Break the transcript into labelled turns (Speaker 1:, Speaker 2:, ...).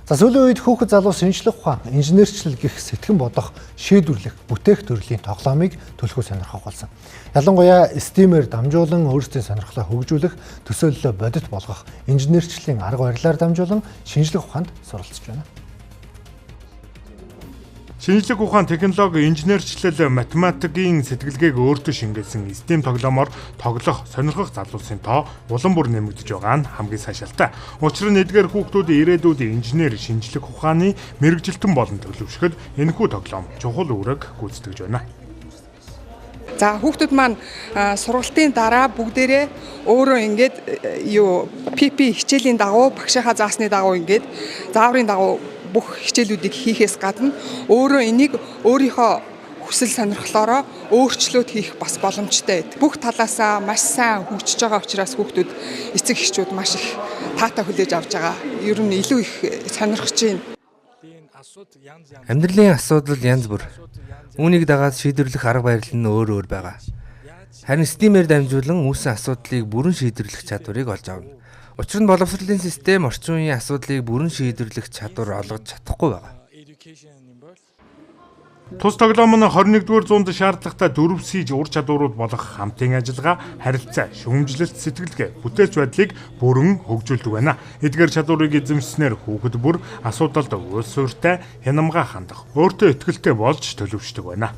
Speaker 1: За, сүүлийн үед хүүхэд залуу шинжлэх ухаан, инженерчлэл гэх сэтгэн бодох, шийдвэрлэх, бүтээх төрлийн тоглоомыг төлхөө сонирхох болсон. Ялангуяа STEAM-ээр дамжуулан өөрсдийн сонирхлоо хөгжүүлэх, төсөөллөө бодит болгох, инженерчлийн арга барилаар дамжуулан шинжлэх ухаанд суралцж байна.
Speaker 2: Шинжлэх ухаан, технологи, инженерчлэл, математикийн сэтгэлгээг өөртөө шингээсэн STEAM тоглоомоор тоглох, сонирхох залуусын тоо улам бүр нэмэгдэж байгаа нь хамгийн сайшаалтай. Учир нь эдгээр хүүхдүүд ирээдүйд инженер, шинжлэх ухааны мэргэжилтэн болон төлөвшөхөд энэхүү тоглоом чухал үүрэг гүйцэтгэж байна.
Speaker 3: За, хүүхдүүд маань сургалтын дараа бүгдээрээ өөрөө ингээд юу PP хичээлийн дагуу, багшийнхаа заасны дагуу, ингээд зааврын дагуу бүх хичээлүүдийг хийхээс гадна өөрөө энийг өөрийнхөө хүсэл сонирхлоороо өөрчлөөд хийх бас боломжтой байдаг. Бүх талаасаа маш сайн хөгжиж байгаа учраас хүүхдүүд, эцэг эхчүүд маш их таатай хүлээж авч байгаа. Ер нь илүү их сонирхож байна.
Speaker 4: Амьдралын асуудал янз бүр. Үүнийг дагаад шийдвэрлэх арга барил нь өөр өөр байгаа. Харин STEAM-ээр дамжуулан үүссэн асуудлыг бүрэн шийдвэрлэх чадварыг олж авна. Учир нь боловсролын систем орчин үеийн асуудлыг бүрэн шийдвэрлэх чадвар олгож чадахгүй байгаа.
Speaker 2: Тус тоглоом нь 21-р зуунд шаардлагатай 4C ур чадварууд болох хамтын ажиллагаа, харилцаа, шүүмжлэлт, сэтгэлгээ, бүтээлч байдлыг бүрэн хөгжүүлдэг байна. Эдгээр чадварыг эзэмшсэнээр хүүхэд бүр асуудалд уйл суурьтай, хянамгаа хандах, өөртөө итгэлтэй болж төлөвшдөг байна.